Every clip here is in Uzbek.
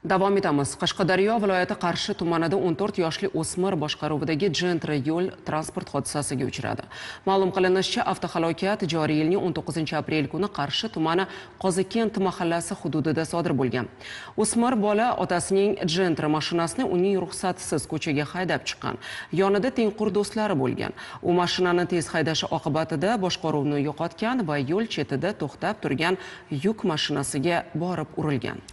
Davom etamiz. Qashqadaryo viloyati Qarshi tumanida 14 yoshli o'smir boshqaruvidagi Gentra yo'l transport hodisasiga uchradi. Ma'lum qilinishicha, avtohalokat joriy yilning 19-aprel kuni Qarshi tumani Qozikent mahallasi hududida sodir bo'lgan. O'smir bola otasining Gentra mashinasini uning ruxsatisiz ko'chaga haydab chiqqan. Yonida tengqur do'stlari bo'lgan. U mashinani tez haydashi oqibatida boshqaruvni yo'qotgan va yo'l chetida to'xtab turgan yuk mashinasiga borib urilgan.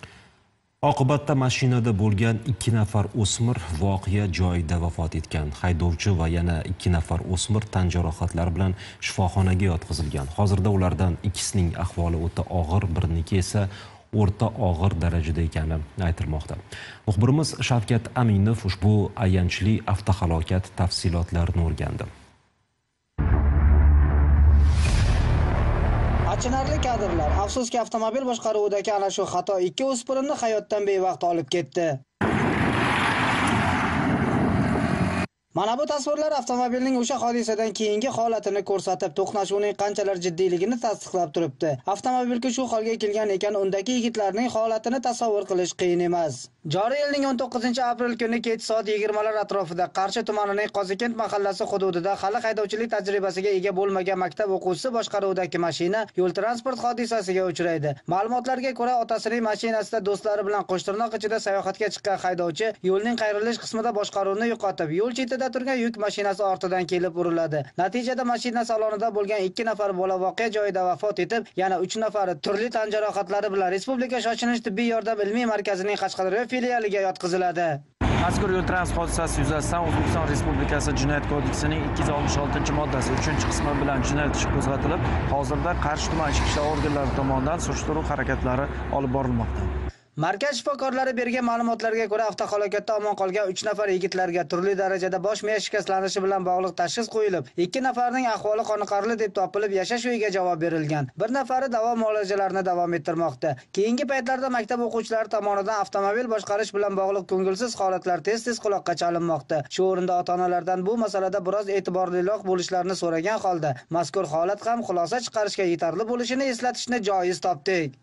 Oqibatda mashinada bo'lgan 2 nafar o'smir voqea joyida vafot etgan. Haydovchi va yana 2 nafar o'smir tan jarohatlari bilan shifoxonaga yotqizilgan. Hozirda ulardan ikkisining ahvoli o'ta og'ir, biriniki esa o'rta og'ir darajada ekani aytilmoqda. Muxbirimiz Shavkat Aminov ushbu ayanchli avtohalokat tafsilotlarini o'rgandi. Achinarli kadrlar. Afsuski, avtomobil boshqaruvidagi ana shu xato ikki o'spirinni hayotdan bevaqt olib ketdi. Mana bu tasvirlar avtomobilning o'sha hodisadan keyingi holatini ko'rsatib, to'qnashuvning qanchalar jiddiyligini tasdiqlab turibdi. Avtomobilga shu holga kelgan ekan, undagi yigitlarning holatini tasavvur qilish qiyin emas. Joriy yilning 19-aprel kuni kech soat 20lar atrofida Qarshi tumanining Qozikent mahallasi hududida hali haydovchilik tajribasiga ega bo'lmagan maktab o'quvchisi boshqaruvidagi mashina yo'l transport hodisasiga uchraydi. Ma'lumotlarga ko'ra, otasining mashinasida do'stlari bilan qo'shtirnoq ichida sayohatga chiqqan haydovchi yo'lning qayrilish qismida boshqaruvni yo'qotib, yo'l chetida turgan yuk mashinasi ortidan kelib uriladi. Natijada mashina salonida bo'lgan 2 nafar bola voqea joyida vafot etib, yana 3 nafari turli tan jarohatlari bilan Respublika shoshilinch tibbiy yordam ilmiy markazining Qashqadaryo filialiga yotqiziladi. Mazkur yo'l transport hodisasi yuzasidan O'zbekiston Respublikasi Jinoyat kodeksining 266-moddasi 3-qismi bilan jinoyat ishi qo'zg'atilib, hozirda Qarshi tuman ichki ishlar organlari tomonidan surishtiruv harakatlari olib borilmoqda. Markaz shifokorlari bergan ma'lumotlarga ko'ra, avtohalokatda omon qolgan 3 nafar yigitlarga turli darajada bosh miya shikastlanishi bilan bog'liq tashxis qo'yilib, 2 nafarning ahvoli qoniqarli deb topilib, yashash uyiga javob berilgan. Bir nafari davo muolajalarini davom ettirmoqda. Keyingi paytlarda maktab o'quvchilari tomonidan avtomobil boshqarish bilan bog'liq ko'ngilsiz holatlar tez-tez quloqqa chalinmoqda. Shu o'rinda ota-onalardan bu masalada biroz e'tiborliroq bo'lishlarini so'ragan holda, mazkur holat ham xulosa chiqarishga yetarli bo'lishini eslatishni joiz topdik.